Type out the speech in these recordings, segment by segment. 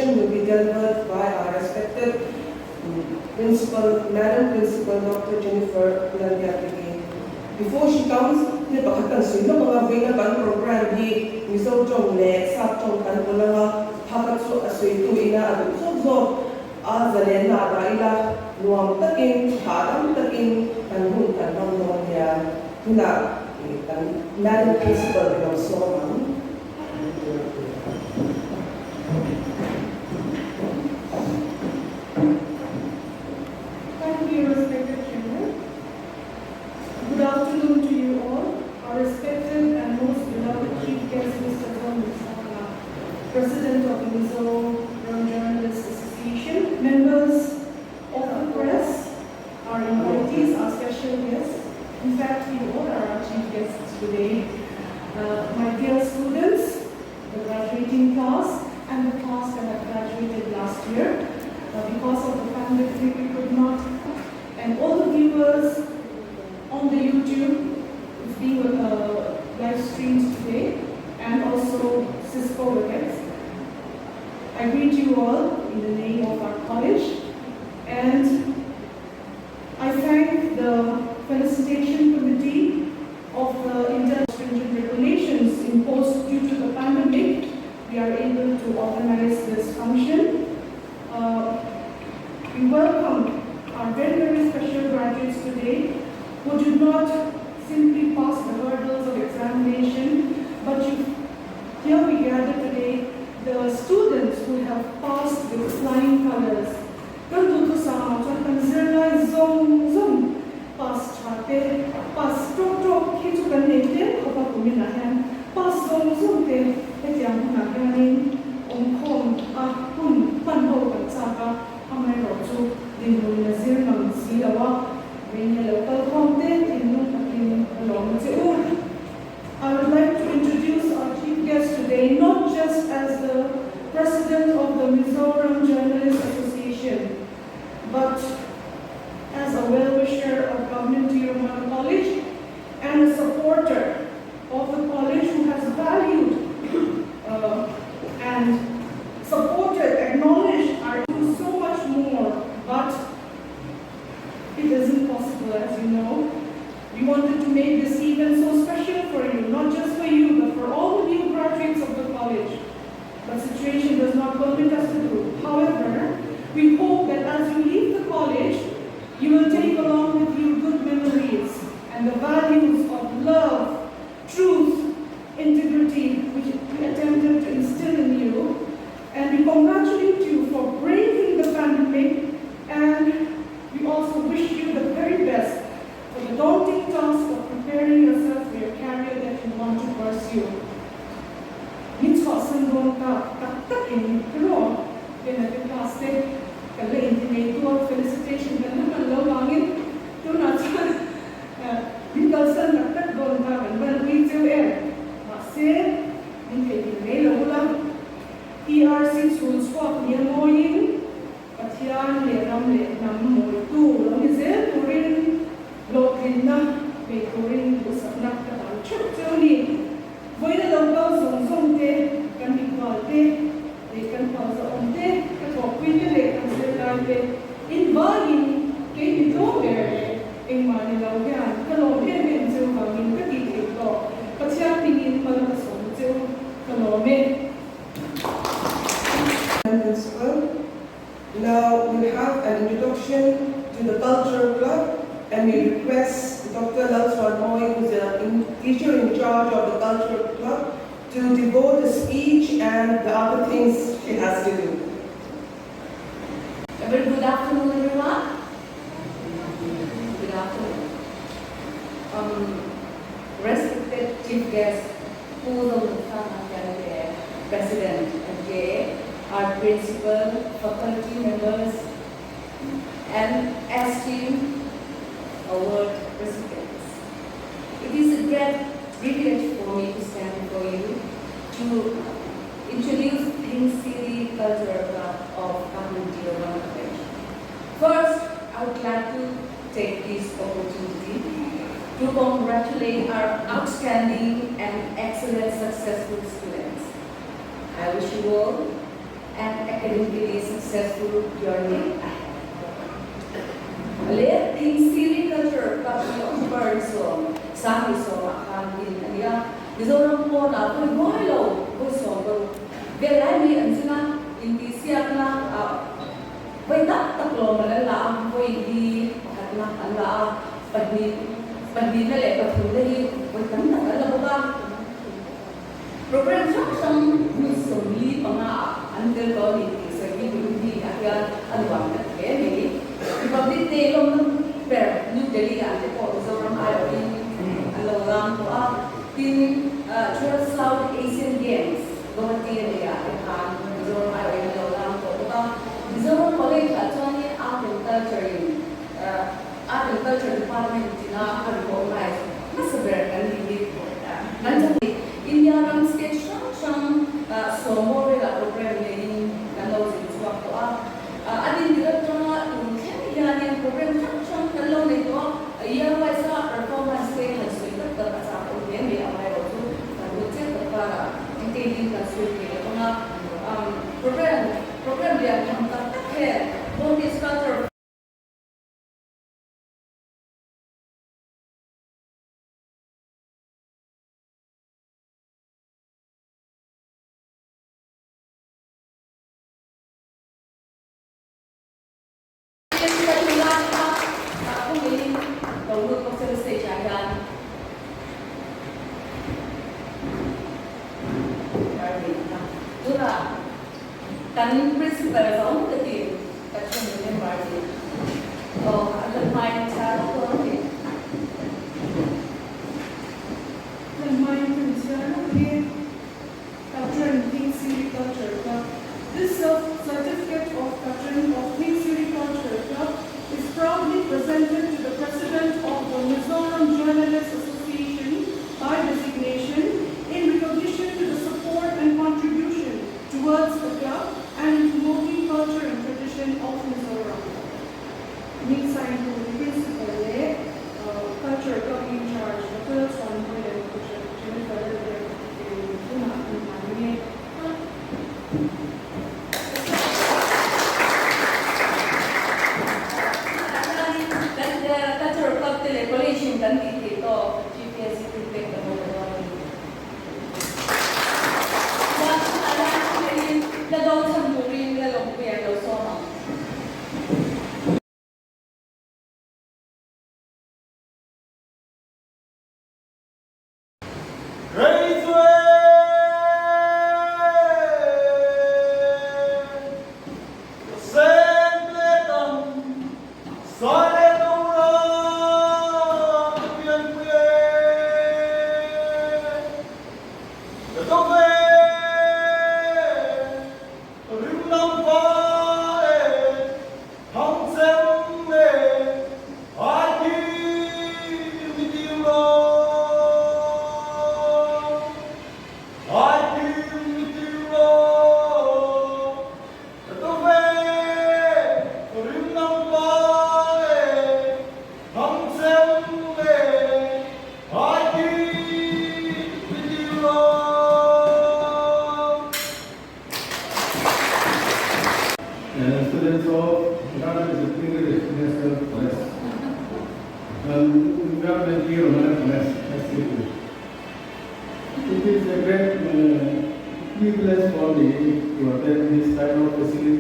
introduction will be delivered by our respected Principal, Madam Principal Doctor Jennifer Lalbiakdiki. Before she comes, thil pakhat kan sawi lawk anga vawiina kan programme hi Mizo tawng leh Sap tawng kan pawl anga phaka chu a sawitu ina a duh zawk zawk a zalenna ah dah ila nuam takin hahdam takin kan hun kan hmang dawn nia. Tunah kan Madam Principal i lo sawm ang. Thank you, respected chairman. Good afternoon to you all, our respected and most beloved chief guest, Mr. Tom Sangma, President of the Mizoram Journalists Association, members of the press, our invitees, our special guests. In fact, you all are our chief guests today. My dear students, the graduating class, and the class that have graduated last year. Because of the pandemic, we could not. And all the viewers on the YouTube, it's being live streamed today, and also Cisco WebEx. I greet you all in the name of our college, and I thank the Felicitation Committee of the inter stringent regulations imposed due to the pandemic. We are able to organize this function. We welcome our very, very special graduates today who did not simply pass the hurdles of examination, but here we gather today the students who have passed with flying colors. Kan duhthusam ah chuan kan zirlai zawng zawng pass tha te, pass tawk tawk hi chu kan nei tlem khawp a kumin ah hian pass zawng zawng te hetiang hunah hianin awmkhawm a hun hman ho kan chak a, amaherawhchu dinhmun la zir ngang si lo a, veinia lo kal khawm te thinlung takin ka lawm a che u. I would like to introduce our chief guest today not just as the president of the Mizoram Journalists Association, but as a well-wisher of Government T. Romano College and a supporter of the college who has valued and supported, acknowledged our do so much more, but it isn't possible, as you know. We wanted to make this event so special for you, not just for you, but for all the new graduates of the college. But situation does not permit us to do. However, we hope that as you leave the college, you will take along with you good memories and the values of love, truth, integrity, which we attempted to instill in you. And we congratulate you for braving the pandemic, and we also wish you the very best for the daunting task of preparing yourself for your career that you want to pursue. Min chhuahsan dawn ta tak takin rawh pen a te class te kan la inti nei tu a, felicitation kan la hman lo vangin tunah chuan min kalsan tak tak dawn ta kan van ui cheu em. Mahse, min theihnghilh mai lo ula, TRC chhul chhuak nia mawiin Pathian leh ram leh hnam mawitu lo ni zel turin hlawhtlinna nei turin duhsakna ka dan theuh cheu a ni. Vawiina lo kal zawng zawng te, kan mikhual te leh kan khualzahawm te, ka thawhpui te leh kan zirlai te in vangin kei mi tlawm ber leh engmah ni lo hian ka lawm em em cheu vangin ka tih theih tawh. Pathian hmingin mal ka sawm cheu ka lawm e. Principal. Now we'll have an introduction to the Cultural Club, and we request Dr. Lalchhuanmawii, who's the teacher in charge of the Cultural Club, to devote a speech and the other things she has to do. A very good afternoon, everyone. Good afternoon. Respected chief guest, Pu Zonunsanga Khiangte, President, MJA, our principal, faculty members, and esteemed award recipients. It is a great privilege for me to stand before you to introduce Pink City Cultural Club of Government Romano College. First, I would like to take this opportunity to congratulate our outstanding and excellent successful students. I wish you all an academic successful journey ahead. Le Thingsiri Culture Club hi October ni sawm sang ni sawmah khan din a ni a, Mizoram pawnah vawi buai lo vawi 60 vel lai mai an zin a, intihsiakna ah vawi tak tak lawmman an la a, vawi li pakhatna an la a, pahnih pahnihna leh pathumna hi vawi tam tak an la bawk a. Program hrang hrang hmun 45 ah an tel tawh a ni tih sawi hi tun hi ah hian a nuam tak hle mai. Republic Day lawmna ber New Delhi ah te pawh Mizoram aiawhin an lo lam tawh a, tin Twelfth South Asian Games Guwahati a neih ah te khan Mizoram aiawhin an lo lam tawh bawk a. Mizoram College ah chuanin Art and Culture in Art and Culture Department tina a recognize hmasa ber kan ni hi kan chak ni. India ram state hrang hrang sawmbawl velah program neiin kan lo zin chhuak tawh a. A din tir atanga tun thleng hianin program hrang hrang kan lo nei tawh a, year wise a performance te han sawi tak tak a chak awm hle mai amaherawh chu kan hun chiah tak karah detail in kan sawi thei lo ang a. Program program lian tham tak tak he Northeast Culture Kan Principal zawng takin ka thu min member nih aw a la hmai tha reuh dawn a ni. La hmai kan chhia reuh hi Patron King Siri Culture Club This certificate of Patron of King Siri Culture Club is proudly presented to the President of the Mizoram Journalists Association by designation in recognition to the support and contribution towards the club and in promoting culture and tradition of Mizoram. Min sign tu Principal leh Culture Club in charge Doctor Lalchhuanmawii leh Doctor Jennifer Lalbiaktein tunah an hman nge. Tunah hianin kan Culture Club te leh College in kan tih theih tawk GPSC thil pek kan awm dawn a ni. Chuan tunah hian thilin la do chhan turin la lawmpui an lo sawm ang. Students of Government English National College and Government Romana College, SCP. It is a great privilege for me to attend this kind of facility.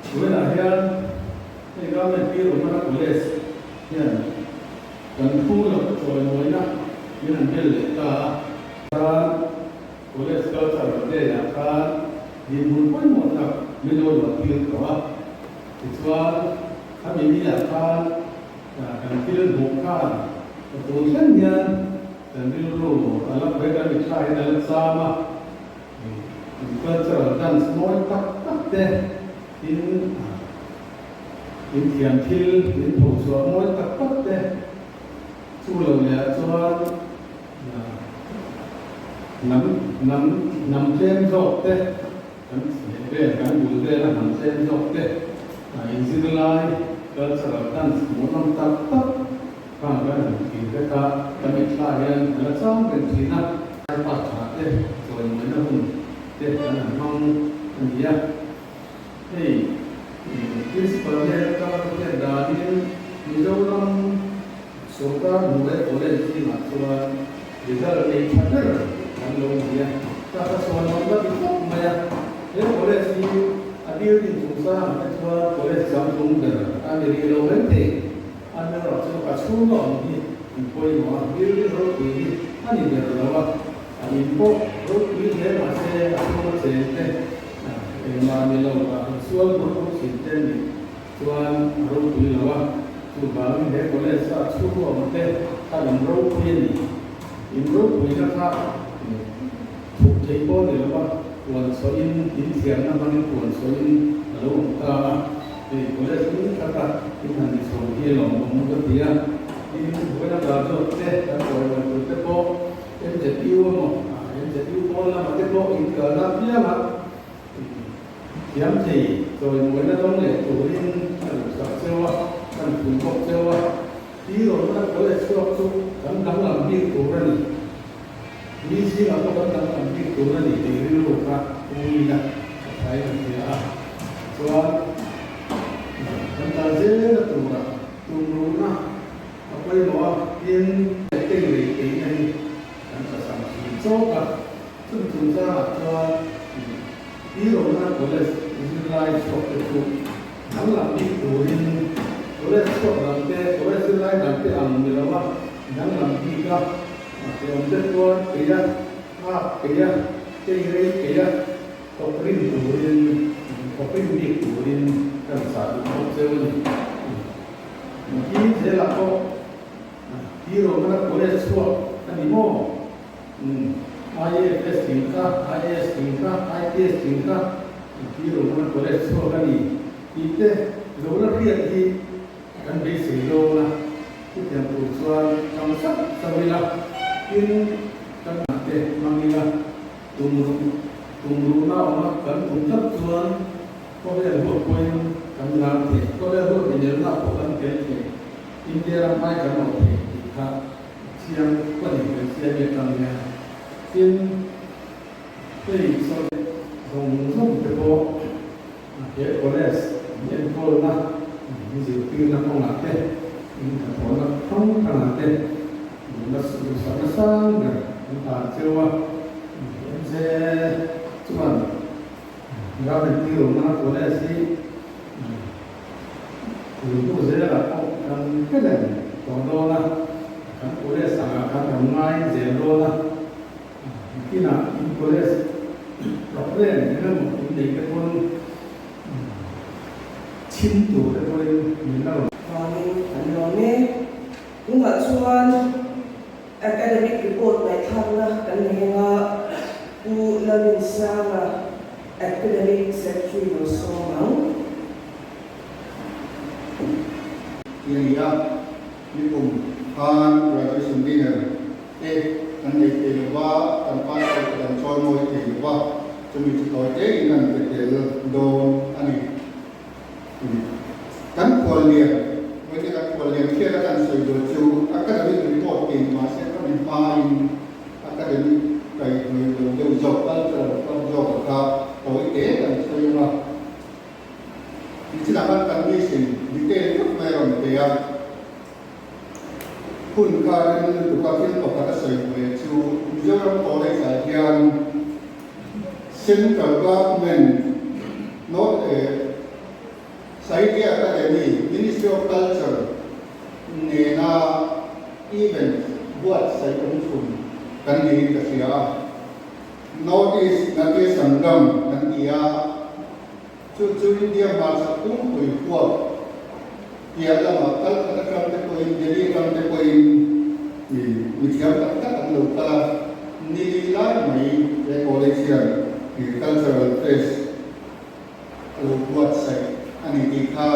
Tunah hian hei Government Pi Romana College hian kan thu loh chawimawina min han bel leh ta a. Khan College Cultural Day ah khan dinhmun pawimawh tak min lo luah tir tawh a. Tichuan khami ni ah khan kan thil hmuh khan ka tun thleng hian kan rilru a la khawih kan mitthla hian a la cham a. Cultural dance mawi tak tak te in in thiam thil in tho chhuah mawi tak tak te chu lo leh ah chuan hnam hnam hnam tlem zawk te kan chheh vel kan bul vela hnam tlem zawk te in zirlai cultural dance hmuhnawm tak tak Khang kan han thlir vek a, kan mitthla hian a la chang reng thin a. Pai pa tha te, chawimaina hun te kan han hmang. a ni a. Hei Principal hnen atanga ka hriat danin Mizoram sorkar hnuai college zingah chuan result nei tha ber kan lo ni a, ka ka sawn lo la ti khawp mai a. He college hi a building chungchangah te chuan college changtlung ber a ni rih lo mai thei. A erawh chu a chhung a awm hi an pawimawh a, building ropui hi a ni ber lo a, a in pawh ropui hle mah se a chhung a cheng te engmah ni lo a insual bur bur thin te nih chuan a ropui lo a, chuvangin he college a chhung a awm te kha in ropui a ni. In ropuina kha thup thei pawh ni lo a, puan chhuahin in thiamna hmangin puan chhuahin a lo awm ta a. Hei college hming thata in han ni chho hi lawmawm ka ti a, tin vawiina graduate te kan kawimawi tur te pawh MZU emaw MZU pawn lamah te pawh in kalna apianga thiam thei chawimawina dawng leh turin a duhsak cheu a, kan pui bawk cheu a, ti rawhna college chhuak chu kan danglam bik tur a ni. Mi zingah pawh kan danglam bik tur a ni tih rilru kha pui ila ka thain a hria a. Chuan kan kal zel a turah tumruhna a pawimawh a, tin tei lei teihna hi kan tlasam thin chawk a. Chumi chungchangah chuan Pi Romana College zirlai chhuak te chu danglam bik turin college chhuak dang te, college zirlai dang te ang ni lo a, danglam bik a, ke awm te chuan keia nghak keia tei rei keia thawk rim turin thawk rim bik turin kan chah duh bawk cheu a ni. Hi zelah pawh Pi Romana College chhuak a ni maw? IAFS tling kha, IAS tling kha, IPS tling kha Pi Romana College chhuak a ni tih te lo la hriat hi kan beisei dawn a, chutiang tur chuan tang sap sap ila, tin kan hnah te hmang ila, tum ruh tum ruhna awm a kan tum tlat chuan khawvel huat pawhin kan lar thei, khawvel huat inelna pawh kan tel thei, India ram ai kan awh thei tih kha Thiang ka ni kan hria nge tang hian tin hei sawi zawng zawng te pawh he college in enkawlna in zirtirna kawngah te in hnathawhna hrang hrangah te duhna duhsakna sang ber an tan cheu a MJ chuan ram entirna college hi Tun hnu zelah pawh kan hre reng tawh dawn a, kan college angah kan rawn ngai zel dawn a, nikinah in college problem eng emaw in neih te pawn chhim tur te pawhin min la rawn. Vangin kan lawm e. Tunah chuan academic report ngaihthlakna kan nei anga Pu Lalrinsanga Academic Secretary lo sawm ang. Ti a ni a, nikum khan graduation dinner te kan nei thei lo va, kan pass out te kan chawi mawi thei lo va, chumi chu tawi te in an pe tel dawn a ni. Kan khuallian, vawiin kan khuallian khian a kan sawi dawn chu academic report tih ni mahse ka mi hmain Academic kaihhnawih lo deuh zawk, cultural club zawk a kha tawi te kan sawi ang a. Nichinah khan kan mission detail vek mai a rawn pe a. Hun kha rem lutuk a thil pakhat a sawi ve chu Mizoram College ah hian Central Government North Sahitya Academy, Ministry of Culture nena event buatsaih awm chhun kan niin ka hria a. North East Natya Sangam kan ti a, chu chu India hmarchhak pumpuii huap piah lamah Calcutta ram te pawhin Delhi ram te pawhin mithiam tak tak an lo kal a, ni lai mai he college hian cultural fest a lo buatsaih a ni tih kha.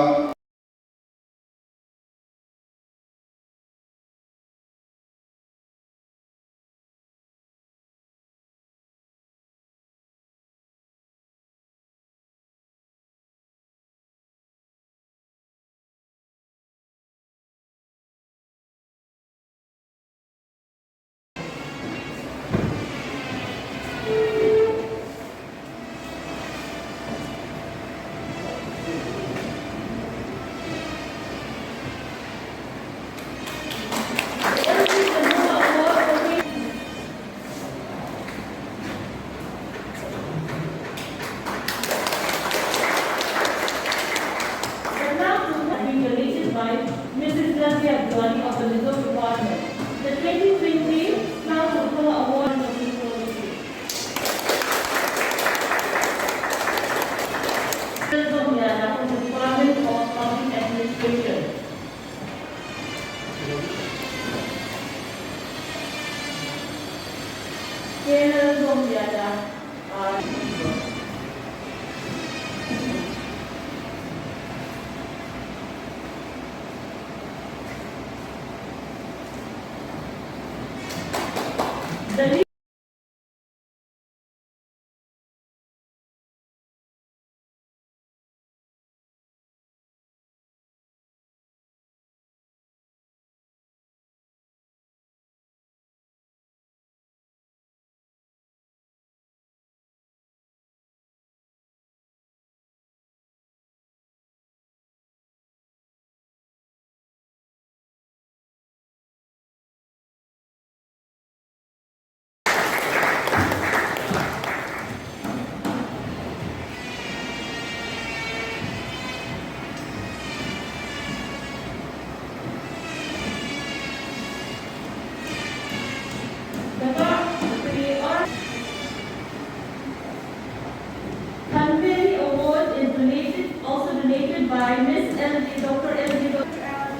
donated by Miss L.D. Dr. L.D.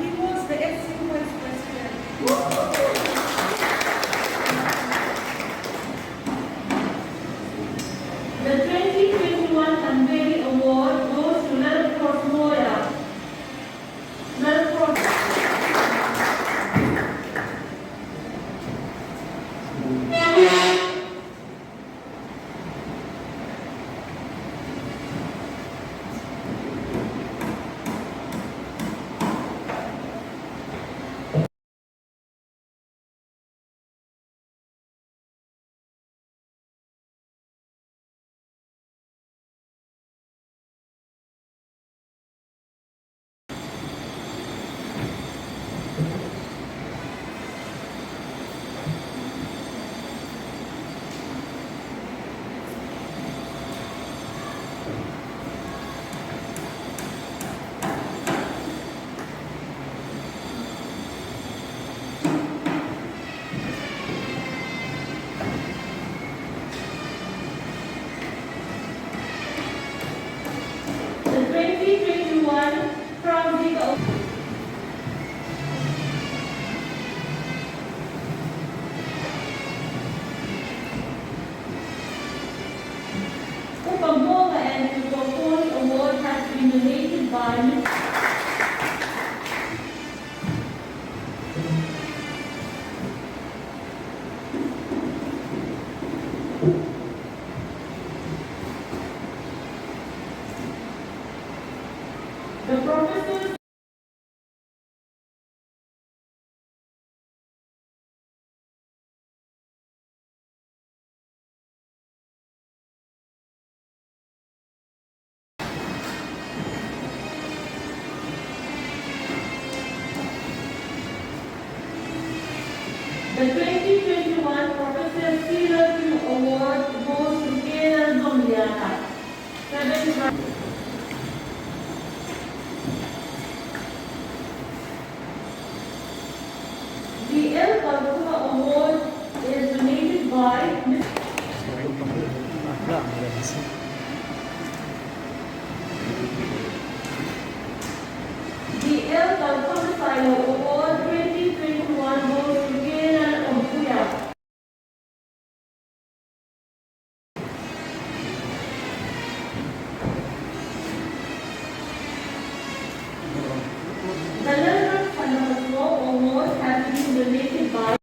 He was the SU Vice President. The 2021 Ambeli Award goes to Melfort Moya. Melfort. The 2021 Crown Upamola and Tupoponi Award has been donated by Ms. The professors The 2021 Professor Cyril Kim Award goes to K.L. Zomliana. Seven The L. Kalpuna Award is donated by Ms. The L. Kalpuna Silo Award 2021 goes to K.L. Ompuya. The Leonard Panapaswo Award has been donated by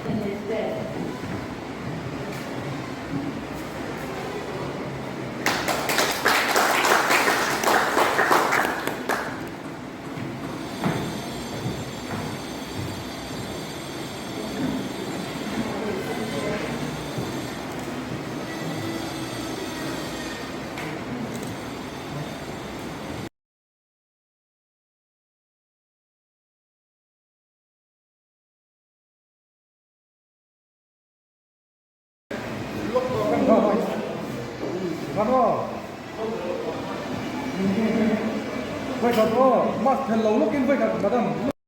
in his death. Vai khat aw, mask thel lo lawkin vai khat madam.